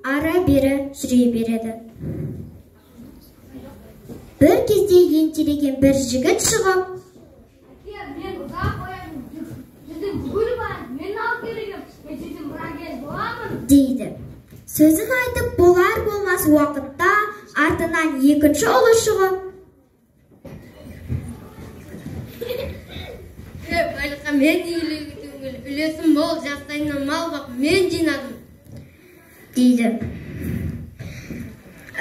ары-бері жүре береді. Бір кезде ентелеген бір жігіт шығып, мен ұзақ ояндым, сіздің бүкіл байлығыңыз мен алып келгем, мен сіздің мұрагер боламын дейді. Сөзін айтып болар болмас уақытта артынан екінші ұлы шығып, байлыққа мен иелік етуім, үлесім мол, жастайымнан мал бақ, мен жинадым дейді.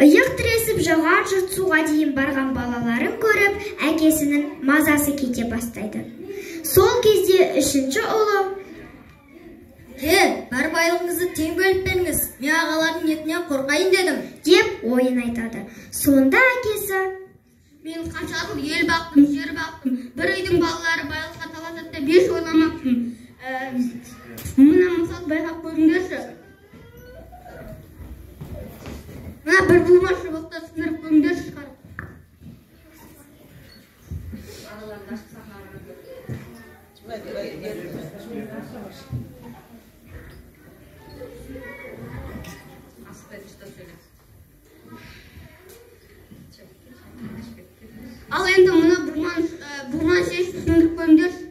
Иық тіресіп жауған жұрт суға дейін барған балаларын көріп, әкесінің мазасы кете бастайды. Сол кезде үшінші ұлы: Бар байлығыңызды тең бөліп беріңіз, мен ағалардың ниетінен қорқайын дедім деп ойын айтады. Сонда әкесі: Мен қанша жыл ел бақтым, жер бақтым, бір үйдің балалары байлыққа таласады деп еш ойламаппын. Мына мысал байқап көріңдерші. Мына бір бума шыбықты сындырып көріңдерші шығарып. Ал енді мына бурманы шешіп сындырып көріңдерші.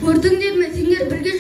Көрдіңдер ме, сендер бірге